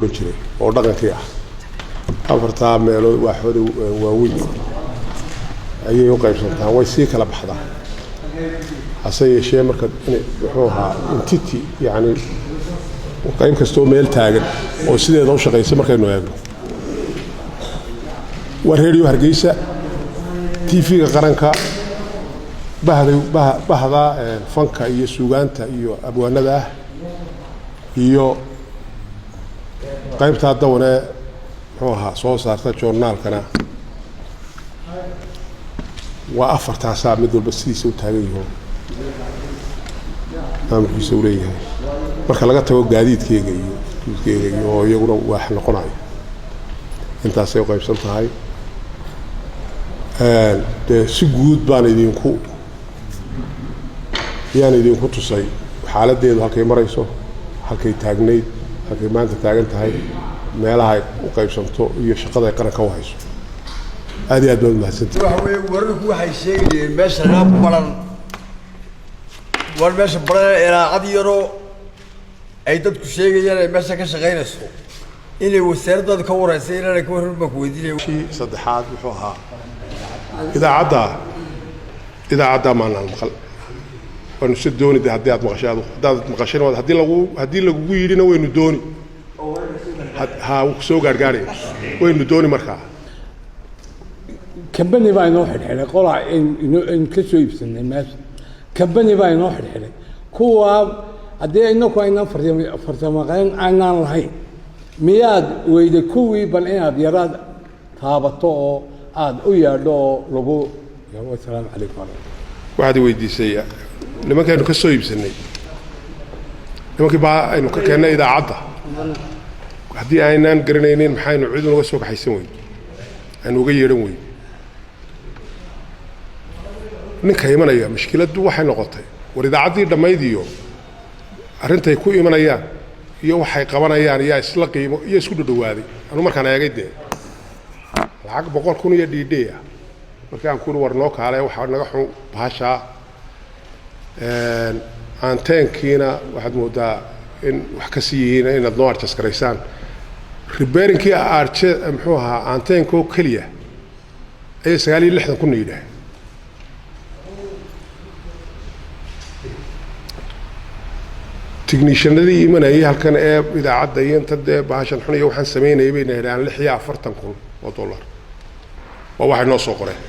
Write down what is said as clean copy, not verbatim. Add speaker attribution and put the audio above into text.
Speaker 1: Ohan jiray oo dhaqankii ah. Afartaa meelood waaxooda waaweyn ayay u qaybsantaa, way sii kala baxdaa. Hase yeeshee marka muxuu ahaa entity, yacni qayb kastoo meel taagan oo sideeda u shaqaysa markaynu eegno, waa Radio Hargeysa, TV-ga qaranka, bahda bahda fanka iyo suugaanta iyo abwaanada ah, iyo qaybtaa dawane muxuu ahaa soo saarta joornaalkana. Waa afartaasaa mid walba sidiisa u taagan yaho, maamulkiisa u leeyahay, marka laga tago gaadiidkeega iyo gaadiidkeega iyo oo iyaguna waax noqonayo. Intaasay u qaybsan tahay. Dee si guud baan idinku yaan idinku tusay xaaladdeedu halkay marayso, halkay taagnayd, halkay maanta taagan tahay, meelaha ay u qaybsanto iyo shaqada ay qaranka u hayso. Aad iyo aad baad umahadsantahay.
Speaker 2: Waxa weeye, wararku waxay sheegayeen meesha laga baran, war meesha baran ilaacad yaroo ay dadku sheegayaan ay meesha ka shaqaynayso, inay wasaaraddaadu ka wareysay, inaanay ka warran baan ku weydiinaya.
Speaker 1: Kii saddexaad wuxuu ahaa idaacadda maanaan maqal, waanu se dooni de. Haddii aad maqashay adu, haddaad maqashayna waad, haddii lagu haddii lagugu yidhina waynu dooni ha wuu kusoo gaargaaraya, waynu dooni markaa.
Speaker 3: Kambani baa inoo xidhxidhay qolaa in ka soo iibsanay meesha. Kambani baa inoo xidhxidhay kuwaa. Haddii inaku aynaan farsamaqayn aynaan lahayn, miyaad weyday kuwii bal inaad yaraad taabato oo aada u yeedho oo lagu? Wasalaamu calaykum waraxmat.
Speaker 1: Waxaad i weydiisay nimankaynu ka soo iibsanay, nimankii baa aynu ka keennay idaacadda, haddii aynaan garanaynin maxaynu cid unaga soo kaxaysan weyn, aynu uga yeedhan weyn ninka imanaya? Mushkiladdu waxay noqotay, war idaacaddii dhammayd iyo arrintay ku imanayaan iyo waxay qabanayaan yaa isla qiimo iyo isku dhadhawaaday. Anu markaan eegay dee lacag 100,000 iyo dhiidhey ah, markii aan kuri war noo kaale, waxaa naga xun bahashaa antenkiina, waxaad moodaa in wax ka sii yihiin inaad noo adjust garaysaan repairingkii arje muxuu ahaa antenkoo keliya ayay 69,000 yidhaah. Technicianadii imanayay halkan ee idaacadda iyo inta dee bahashan xun iyo waxaan samaynayay bayna yidhahaan $46,000. Waa waxay noo soo qoreen.